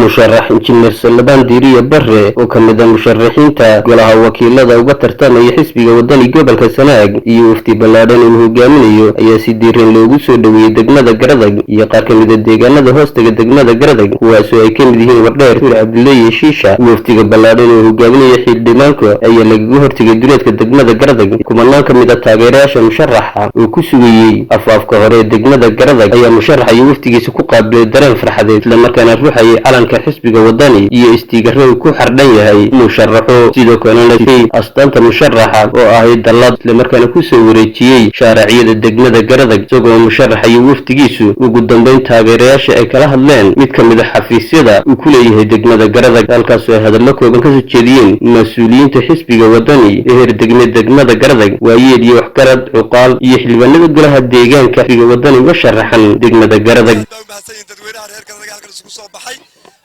Musharax Injineer Saleebaan Diiriye Bare, oo ka mid ah musharaxiinta golaha wakiilada uga tartamaya xisbiga Wadani gobolka Sanaag, iyo wafdi ballaadhan uu hogaaminayo ayaa si diiran loogu soo dhoweeyey degmada Garadag iyo qaar ka mid ah deegaanada hoostaga degmada Garadag, kuwaasoo ay ka mid yihiin Wardheer, Tuur Cabdille iyo Shiisha. Wafdiga ballaadhan oo hogaaminaya xildhibaanka ayaa lagaga hortegay duleedka degmada Garadag. Kumanaan ka mid ah taageerayaasha musharaxa oo ku sugayey afaafka hore ee degmada Garadag ayaa musharaxa iyo wafdigiisa ku qaabilay dareen farxadeed, islamarkaana ruxayay calanka xisbiga Wadani iyo istiigaro uu ku xardhan yahay musharaxo. Sidoo kalena astaanta musharaxa oo ahay dallad, islamarkaana kusoo wareejiyey shaaracyada degmada Garadag, isagoo musharaxa iyo wafdigiisu ugu dambeyn taageerayaasha ay kala hadleen mid ka mid ah xafiisyada uu ku leeyahay degmada Garadag, halkaasoo ay hadallo kooban kasoo jeediyeen mas-uuliyiinta xisbiga Wadani ee heer degme degmada Garadag, waayeel iyo waxgarad, cuqaal iyo xildhibaanada golaha deegaanka xisbiga Wadani uga sharaxan degmada Garadag. Mahadsanyihin dadweynaha reer Garadag halkan isugu soo baxay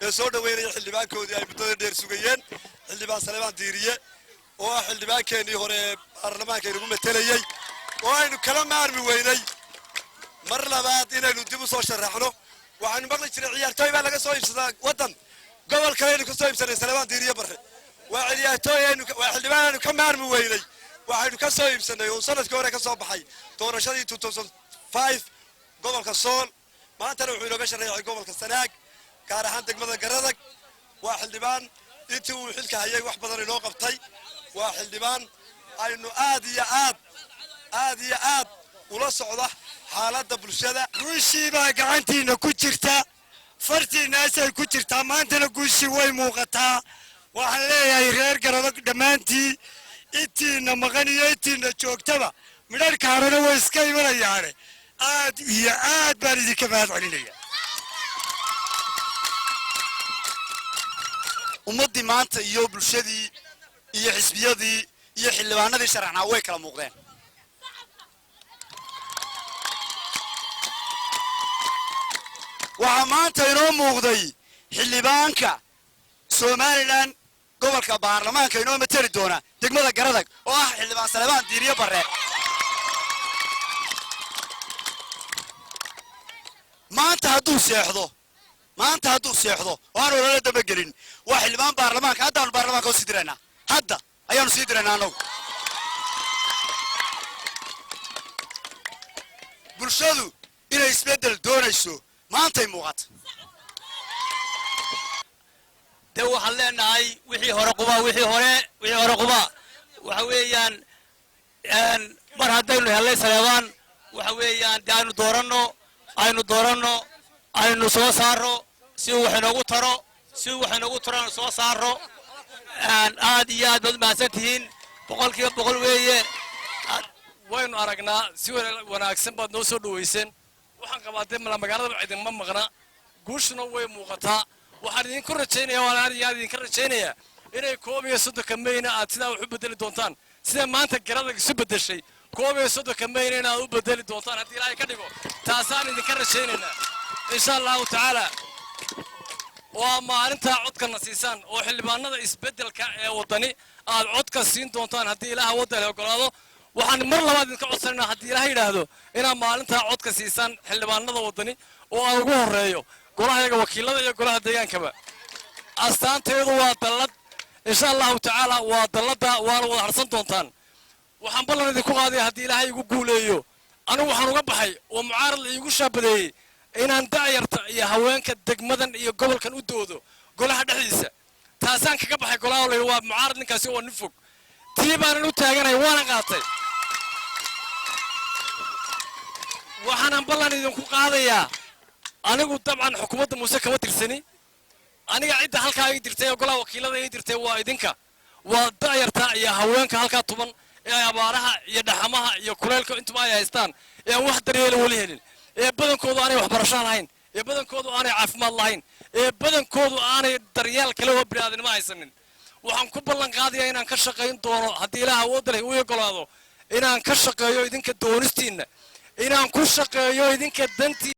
ee soo dhoweynaya xildhibaankoodii ay muddada dheer sugayeen, Xildhibaan Saleebaan Diiriye, oo ah xildhibaankeenii hore ee baarlamaanka inagu matelayey, oo aynu kala maarmi weynay mar labaad inaynu dib u soo sharaxno. Waxaynu maqli jiray ciyaartooy baa laga soo iibsadaa waddan gobol kale aynu ka soo iibsanay. Saleebaan Diiriye Barre waa ciyaartooy aynu, waa xildhibaan aynu ka maarmi weynay. Waxaynu ka soo iibsanay oo sanadkii hore ka soo baxay doorashadii 2005 gobolka Sool. Maantana wuxuu inooga sharaxay gobolka Sanaag, gaar ahaan degmada Garadag. Waa xildhibaan intii uu xilka hayay wax badan inoo qabtay. Waa xildhibaan aynu aad iyo aad, aad iyo aad ula socda xaaladda bulshada. Guushii baa gacantiinna ku jirta, fartiinnaasay ku jirtaa. Maantana guushii way muuqataa. Waxaan leeyahay reer Garadag dhammaantii, intiinna maqan iyo intiinna joogtaba, midharhka harena way iska imanayaane, aad iyo aad baan idinka mahad celinaya. Ummaddii maanta iyo bulshadii iyo xisbiyadii iyo xildhibaanadii sharaxnaa way kala muuqdeen. Waxaa maanta inoo muuqday xildhibaanka Somalilan gobolka baarlamaanka inoo mateli doona degmada Garadag, oo ah Xildhibaan Saleebaan Diiriye Barre. Maanta hadduu seexdo, maanta hadduu seexdo oo aan olala dabagelin, waa xildhibaan baarlamaanka. Haddaanu baarlamaanka usii diraynaa, hadda ayaanu sii diraynaa annagu. Bulshadu inay isbeddel doonayso maantay muuqata. Dee waxaan leenahay wixii hore quba, wixii hore, wixii hore quba. Waxa weeyaan, mar haddaynu hellay Saleebaan, waxa weeyaan dee aynu dooranno, aynu dooranno, aynu soo saarro si uu wax inoogu taro, si uu wax inoogu taro aynu soo saarro. Aad iyo aad baad umahadsan tihiin, 100% weeye. Waynu aragnaa, si wanaagsan baad noo soo dhoweyseen. Waxaan qabaa dee magaaladaba cidinma maqna, guushuna way muuqataa. Waxaan idinku rajaynaya, waan aad iyo aad idinka rajaynayaa inay 31-ka Mayna aad sidaa wax u bedeli doontaan, sida maanta Garadag isu beddeshay. 31-ka Mayna inaad u bedeli doontaan haddii Ilaahay ka dhigo, taasaan idinka rajaynaynaa insha Allahu tacaala. Waa maalintaa codkana siisaan oo xildhibaanada isbeddelka ee Waddani aad codka siin doontaan haddii Ilaaha waddan ogolaado. Waxaan mar labaad idinka codsanaynaa, haddii Ilaah yidhaahdo, inaad maalintaa codka siisaan xildhibaanada Waddani oo aan ugu horreeyo golahayaga wakiilada iyo golaha deegaankaba. Astaanteedu waa dallad, insha Allahu tacaala, waa dalladda, waana wada harsan doontaan. Waxaan ballan idinku qaadaya, haddii Ilaahay igu guuleeyo, anigu waxaan uga baxay oo mucaarad la iigu shaabadeeyey inaan da'yarta iyo haweenka degmadan iyo gobolkan u doodo golaha dhexdiisa. Taasaan kaga baxay golaha, la yidhi waa mucaarad ninkaasi, waa nin fog. Tii baanan u taaganay, waana qaatay. Waxaanan ballan idinku qaadayaa, anigu dabcan xukuumadda Muuse kama tirsani. Aniga cidda halkaa ii dirtay ee golaha wakiilada ii dirtay waa idinka, waa da'yarta iyo haweenka halkaa tuban ee ay abaaraha iyo dhaxamaha iyo kuleylka intuba ay haystaan, ee aan wax daryeela weli helin, ee badankoodu aanay waxbarasho lahayn, ee badankoodu aanay caafimaad lahayn, ee badankoodu aanay daryeel kale oo bini'aadanimo haysanin. Waxaan ku ballan qaadayaa inaan ka shaqayn doono, haddii Ilaah awoodda leh uu ogolaado, inaan ka shaqeeyo idinka doonistiinna, inaan ku shaqeeyo idinka dantii.